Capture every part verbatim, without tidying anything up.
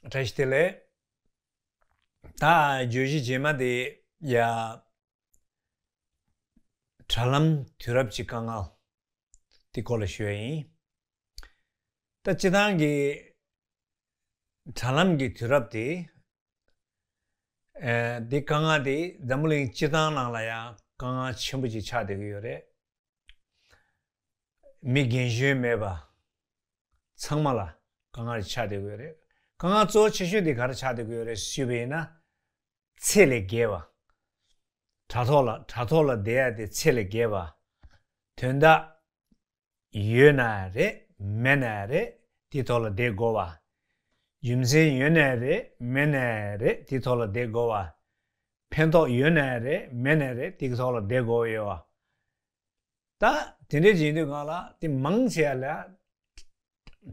བཀྲ་ཤིས་བདེ་ལེགས། ད་བརྗོད་གཞི་རྗེས་མ་དེ་ཡ། དྲ་ལམ་དུས་རབས་ཀྱི་དཀའ་ངལ་དེ་སྐོར་ལ་ཞུ་ཡ་ཡིན། ད་སྤྱིར་བཏང་གི་དྲ་ལམ་གྱི་དུས་རབས་དེ། ཨ། འདི་དཀའ་ངལ་དེ་འཛམ་བུ་གླིང་སྤྱིར་བཏང་ནང་ལ་ཡང་དཀའ་ངལ་ཆེན་པོ་ཅིག་ཆགས་བསྡད་ཀྱི་ཡོད་རེད། མི་རྒན་གཞོན་མེད་པ་ཚང་མ་ལ་དཀའ་ངལ་ཆགས་བསྡད་ཀྱི་ཡོད་རེད། དཀའ་ངལ་གཙོ་བོ་ཆེ་ཤོས་དེ་ག་རེ་ཆགས་བསྡད་ཀྱི་ཡོད་རེད་ཞུས་པ་ཡིན་ན། ཚད་ལས་བརྒལ་བ། དྲ་ཐོག་ལ་དྲ་ཐོག་ལ་བསྡད་ཡ་དེ་ཚད་ལས་བརྒལ་བ། དོན་དག་ཡོད་ན་རེད། མེད་ན་རེད། དེའི་ཐོག་ལ་བསྡད་དགོས་པ། རྒྱུ་མཚན་ཡོད་ན་རེད། མེད་ན་རེད། དེའི་ཐོག་ལ་བསྡད་དགོས་པ། ཕན་ཐོགས་ཡོད་ན་རེད། མེད་ན་རེད། དེའི་ཐོག་ལ་བསྡད་དགོས་ཡོད་པ། ད་དེ་འདྲའི་བྱེད་དུས་སྒང་ལ་དེ་མང་ཆེ་བ་ལ་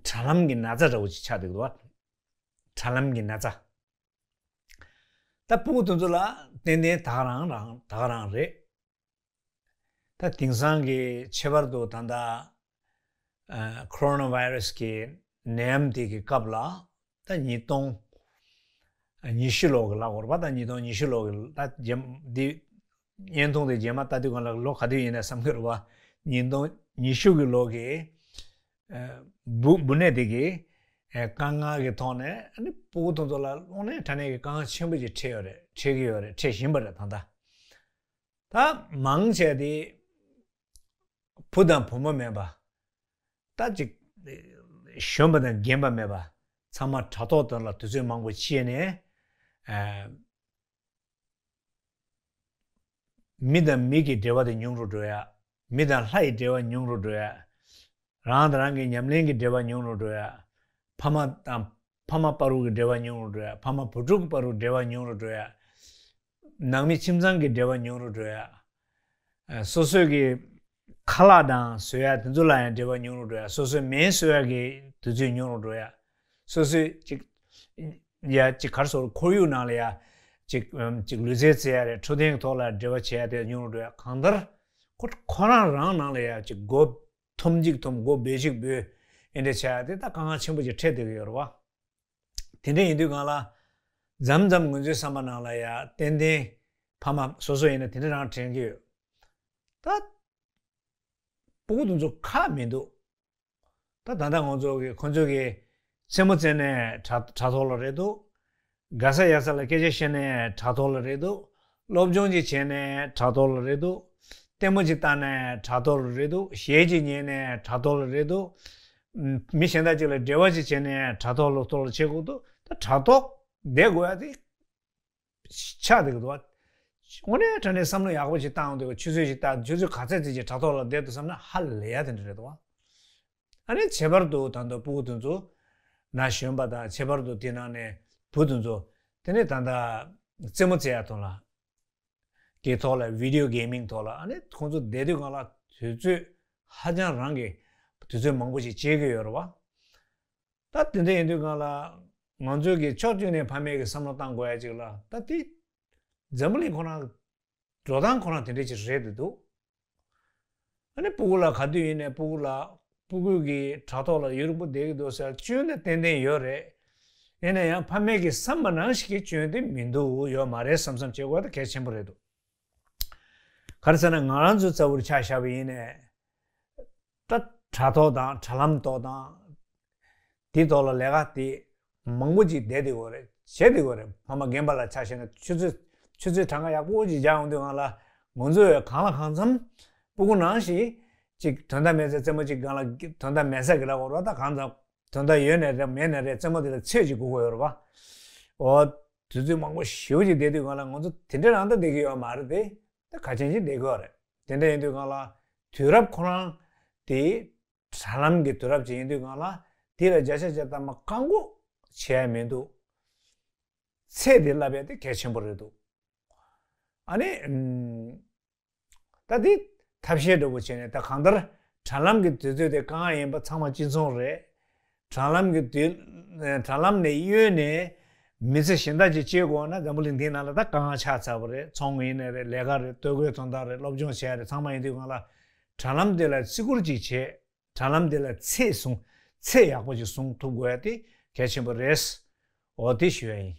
དྲ་ལམ་གྱི་ན་ཚ་འདྲ་བོ་ཅིག་ཆགས་འདུག་བ། དྲ་ལམ་གྱི་ན་ཚ། ད་ཕྲུ་གུ་དེ་ཚོ་ལ་ཏན་ཏན་ད་ག་རང་རང་ད་ག་རང་རེད། ད་དེང་སང་གི་ཁྱད་པར་དུ་ད་ལྟ་ཨ། ཁོ་རོ་ན་བྷའི་རེ་སི་གི་ནད་ཡམས་དེ་གི་སྐབས་ལ། ད་ཉིས་སྟོང་ཉི་ཤུ་ལོ་གི་ལ་གོར་བ། ད་ཉིས་སྟོང་ཉི་ཤུ་ལོ་གི་ད་རྗེས་འདི་བརྙན་ཐུང་དེ་རྗེས་མ་ལྟ་དུས་སྒང་ལ་ལོ་ག་དུས་ཡིན་ན་བསམ་གྱི་རེད་བ། ཉིས་སྟོང་ཉི་ཤུ་གི་ལོ་གི་ཨ། འབུ་འབུ་ནད་དེ་གི་ཨ། དཀའ་ངལ་གྱི་ཐོག་ནས། ཨ་ནི་ཕྲུ་གུ་དེ་ཚོ་ལ་དངོས་གནས་དྲང་གནས་ཀྱི་དཀའ་ངལ་ཆེན་པོ་ཅིག་འཕྲད་ཡོད་རེད། འཕྲད་ཀྱི་ཡོད་རེད། འཕྲད་བཞིན་པ་རེད་ད་ལྟ། ད་མང་ཆེ་དེ་བུ་དང་བུ་མོ་མེད་པ། ད་ཅིག་གཞོན་པ་དང་རྒན་པ་མེད་པ། ཚང་མ་དྲ་ཐོག་དེ་ལ་དུས་ཚོད་མང་པོ་སྤྱད་ནས། ཨ། མི་དང་མི་གི་འབྲེལ་བ་དེ་ཉུང་རུ་འགྲོ་ཡ། མི་དང་ལྷ་ཡི་འབྲེལ་བ་ཉུང་རུ་འགྲོ་ཡ། རང་དང་རང་གི་ཉམས་ལེན་གྱི་འབྲེལ་བ་ཉུང་རུ་འགྲོ་ཡ། ཕ་མ་དང་ཕ་མ་བར་དུ་གི་འབྲེལ་བ་ཉུང་རུ་འགྲོ་ཡ། ཕ་མ་བུ་ཕྲུག་བར་དུ་འབྲེལ་བ་ཉུང་རུ་འགྲོ་ཡ། ནང་མི་ཁྱིམ་ཚང་གི་འབྲེལ་བ་ཉུང་རུ་འགྲོ་ཡ། ཨ། སོ་སོའི་གི་ཁ་ལག་དང་བཟོ་ཡ་དེ་ཚོ་ལ་ཡང་འབྲེལ་བ་ཉུང་རུ་འགྲོ་ཡ། སོ་སོའི་མེ་གསོ་ཡ་གི་དུས་ཚོད་ཉུང་རུ་འགྲོ་ཡ། སོ་སོའི་ཅིག་ཡ་ཅིག་ག་རེ་ཟེར། ཁོར་ཡུག་ནང་ལ་ཡ་ཅིག་ཨམ་ཅིག་ལུས་རྩལ་རྩེ་ཡ་རེད། འཕྲོད་བསྟེན་གྱི་ཐོག་ལ་འབྲེལ་བ་བྱེད་ཡ་དེ་ཉུང་རུ་འགྲོ་ཡ། གང་ལྟར་ཁོ་ཁོ་རང་རང་ནང་ལ་ཡ་ཅིག་མགོ་འཐོམ་གཅིག་འཐོམ། མགོ་སྦོས་གཅིག་སྦོས། ཨེ་འདྲ་བྱས་ཏེ་ད་དཀའ་ངལ་ཆེན་པོ་ཅིག་འཕྲད་བསྡད་ཀྱི་ཡོད་རེད་བ། དེ་འདྲ་ཡིན་དུས་སྒང་ལ་མཚམས་མཚམས་ང་ཚོའི་བསམ་པ་ནང་ལ་ཡ་ཏན་ཏན་ཕ་མ་སོ་སོ་ཡིན་ན་དེ་འདྲ་རང་དྲན་གྱི་ཡོད། ད་ཕྲུ་གུ་དེ་ཚོ་ཁག་མི་འདུག་ད་ད་ལྟ་ང་ཚོ་གི་ཁོ་ཚོ་གི་རྩེད་མོ་རྩེ་ནས་དྲ་དྲ་ཐོག་ལ་རེད་འདུག་ག་ས་ཡ་ས་ལ་སྐད་ཆ་བཤད་ནས་དྲ་ཐོག་ལ་རེད་འདུག་སློབ་སྦྱོང་ཅིག་བྱས་ནས་དྲ་ཐོག་ལ་རེད་འདུག་ལྟད་མོ་ཅིག་ལྟ་ནས་དྲ་ཐོག་ལ་རེད་འདུག་གཞས་ཅིག་ཉན་ནས་དྲ་ཐོག་ལ་རེད་འདུག་མི་གཞན་དག་ཅིག་ལ་འབྲེལ་བ་ཅིག་བྱས་ནས་དྲ་ཐོག་ལ་ཐོག་ལ་བྱེད་དགོས་འདུག་ད་དྲ་ཐོག་བསྡད་དགོས་ཡ་དེ་ཆགས་བསྡད་ཀྱི་འདུག་བ། དངོས་གནས་དྲང་གནས་བསམ་བློ་ཡག་པོ་ཞིག་བཏང་འདུག་ཆུ་ཚོད་ཅིག་བལྟ། ཆུ་ཚོད་ག་ཚད་ཙམ་ཅིག་དྲ་ཐོག་ལ་བསྡད་འདུག་བསམ་ན་ཧ་ལས་ཡ་དེ་འདྲ་རེད་འདུག་བ། ཨ་ནི་ཁྱད་པར་དུ་ད་ལྟ་ཕྲུ་གུ་དེ་ཚོ་ན་གཞོན་པ་དང་། ཁྱད་པར་དུ་དེ་ནང་ནས་བུ་དེ་ཚོ་དེ་ནས་ད་ལྟ་རྩེད་མོ་རྩེ་ཡ་ཐོག་ལ་གི་ཐོག་ལ། བི་ཌི་ཡོ་གེ་མིང་ཐོག་ལ། ཨ་ནི་ཁོང་ཚོ་བསྡད་དུས་སྒང་ལ་དུས་ཚོད་ཧ་ཅང་རང་གི་དུས་ཚོད་མང་པོ་ཞིག་སྤྱད་ཀྱི་ཡོད་རེད་བ། ད་དེ་འདྲ་ཡིན་དུས་སྒང་ལ་ང་ཚོས་ཀྱི་ཕྱོགས་གཅིག་ནས་ཕ་མས་ཀྱི་བསམ་བློ་བཏང་དགོས་ཡ་ཅིག་ལ། ད་དེ་འཛམ་བུ་གླིང་ཁོ་རང་འགྲོ་སྟངས་ཁོ་རང་དེ་འདྲ་ཅིག་རེད་དེ་འདུག་ཨ་ནི་ཕྲུ་གུ་ལ་ག་དུས་ཡིན་ནའི་ཕྲུ་གུ་ལ་ཕྲུ་གུ་གི་དྲ་ཐོག་ལ་ཡུན་རིང་པོ་བསྡད་ཀྱི་འདུག་ཟེར་སྐྱོན་དེ་ཏན་ཏན་ཡོད་རེད། ཡིན་ན་ཡང་ཕ་མས་ཀྱི་བསམ་པ་ནང་བཞིན་གྱི་སྐྱོན་དེ་མི་འདུག་ཡོད་མ་རེད་བསམ་བསམ་བྱེད་དགོས་དེ་གལ་ཆེན་པོ་རེད་འདུག་ག་རེ་ཟེར་ན། ང་རང་ཚོའི་རྩ་བོར་ཆ་བཞག་པ་ཡིན་ནའི། ད་དྲ་ཐོག་དང་དྲ་ལམ་ཐོག་དང་། དེའི་ཐོག་ལ་ལས་ཀ་དེ་མང་པོ་ཅིག་བསྡད་བསྡད་ཡོད་རེད། བྱེད་བསྡད་ཡོད་རེད། ཕ་མ་རྒན་པ་ལ་ཆ་བཞག་ན་ཆུ་ཚོད་ཆུ་ཚོད་གྲངས་ཀ་ཡག་པོ་ཅིག་སྦྱང་ཡོང་དུས་སྒང་ལ། ང་ཚོས་གང་ལ་གང་འཚམ་ཕྲུ་གུ་ནང་བཞིན་ཅིག་དོན་དག་མེད་ཚེ་རྩེད་མོ་ཅིག་སྒང་ལ་དོན་དག་མེད་ས་གི་ལ་གོ་རོགས། ད་གང་འཚམ་དོན་དག་ཡོད་ནའི་རེད། མེད་ནའི་རེད། རྩེད་མོ་དེ་ལ་ཚོད་ཅིག་དགོས་ཀྱི་ཡོད་རེད་བ། འོ། དུས་ཚོད་མང་པོ་ཞེ་པོ་ཅིག་བསྡད་དུས་སྒང་ལ་ང་ཚོ་དེ་འདྲ་རང་ད་བསྡད་ཀྱི་ཡོད་མ་རེད་དེ། ད་ག་ཅན་ཅིག་བསྡད་ཀྱི་ཡོད་རེད། དེ་འདྲ་ཡིན་དུས་སྒང་ལ་དུས་རབས་ཁོ་རང་དེ་དྲ་ལམ་གྱི་དུས་རབས་ཅིག་ཡིན་དུས་སྒང་ལ། དེ་ལ་བརྒྱ་ཆ་བརྒྱ་ཐམ་པ་བཀག་འགོག་བྱས་མི་འདུག་ཚད་དེ་བསླབ་ཡ་དེ་གལ་ཆེན་པོ་རེད་འདུག་ཨ་ནི། ཨམ། ད་དེ་ཐབས་ཤེས་འདྲ་པོ་བྱས་ནས། ད་གང་ལྟར་དྲ་ལམ་གྱི་དུས་ཚོད་དེ་དཀའ་ངལ་ཡིན་པ་ཚང་མ་གཅིག་མཚུངས་རེད། དྲ་ལམ་གྱི་དུས། དྲ་ལམ་ནས་གཡོལ་ནས་མི་ཚེ་གཞན་དག་ཅིག་སྐྱེལ་དགོས་ན་འཛམ་བུ་གླིང་འདིའི་ནང་ལ་ད་དཀའ་ངལ་ཆགས་ཚར་བ་རེད། ཚོང་ཡིན་ནའི་རེད། ལས་ཀ་རེད། ལྟོ་གོས་དོན་དག་རེད། སློབ་སྦྱོང་བྱས་རེད། ཚང་མ་ཡིན་དུས་སྒང་ལ་དྲ་ལམ་དེ་ལ་བརྩི་བཀུར་ཅིག་བྱས། དྲ་ལམ་དེ་ལ་ཚད་བཟུང་། ཚད་ཡག་པོ་ཅིག་བཟུང་ཐུབ་དགོས་ཡ་དེ་གལ་ཆེན་པོ་རེད། འོ་དེ་ཞུ་ཡ་ཡིན།